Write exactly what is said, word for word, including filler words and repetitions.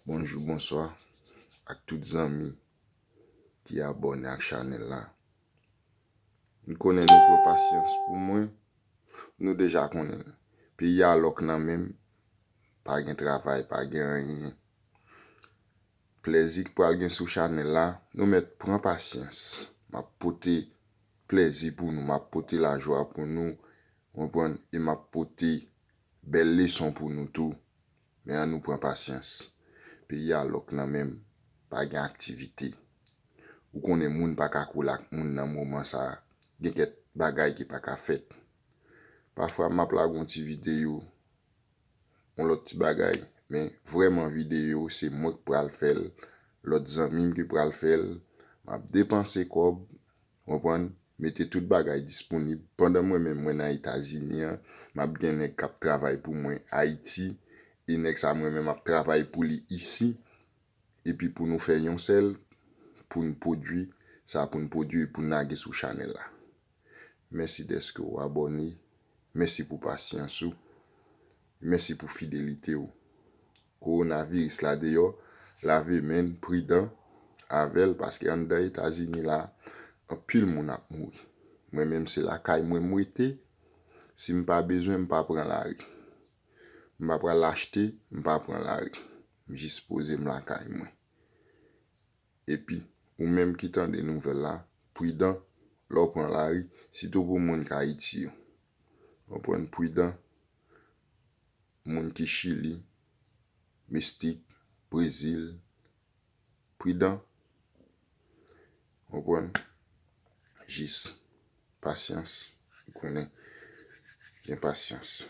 Bonjou, bonswa ak tout zanmi ki abòne ak chanèl la. M konnen nou pran pasyans pou mwen, nou deja konnen. Peyi a lòk nan men m, pa gen travay, pa gen anyen. Plèzi ki pral gen sou chanèl la, nou mèt pran pasyans. M ap pote plèzi pou nou, m ap pote lajwa pou nou, konprann, e m ap pote bèl leson pou nou tou. Men ann nou pran pasyans. Peyi a lòk nan men m, pa gen aktivite. Ou konnen moun pa ka koule ak moun nan moman sa a. Gen kèk bagay ki pa ka fèt. Pafwa m ap lage yon ti videyo, yon lòt ti bagay, men vrèman videyo se mwen ki pral fè l, lòt zanmi m ki pral fè l. M ap depanse kòb, konprann, mete tout bagay disponib. Pandan mwen menm mwen nan Etazini an, m ap gen nèg k ap travay pou mwen Ayiti, e nèg sa mwen menm ap travay pou li isi, epi pou nou fè yon sèl, pou n pwodui sa pou n pwodui, pou n lage sou chanèl la. Mèsi dèske w abòne, mèsi pou pasyans ou, mèsi pou fidelite w. Kowonaviris la deyò, lave men n, pridan avè l, paske anndan Etazini la, anpil moun ap mouri. Mwen menm se lakay mwen m rete, si m pa bezwen m pa pran lari. M pa pral achte, m pa pran lari. M jis poze m lakay mwen. Epi, ou menm ki tande nouvèl la, pridan lè w pran lari, sitou pou moun k Ayiti yo. Konprann, pridan. Moun ki Chili, Mestik, Brezil, pridan. Konprann? Jis pasyans, ou konnen, gen pasyans.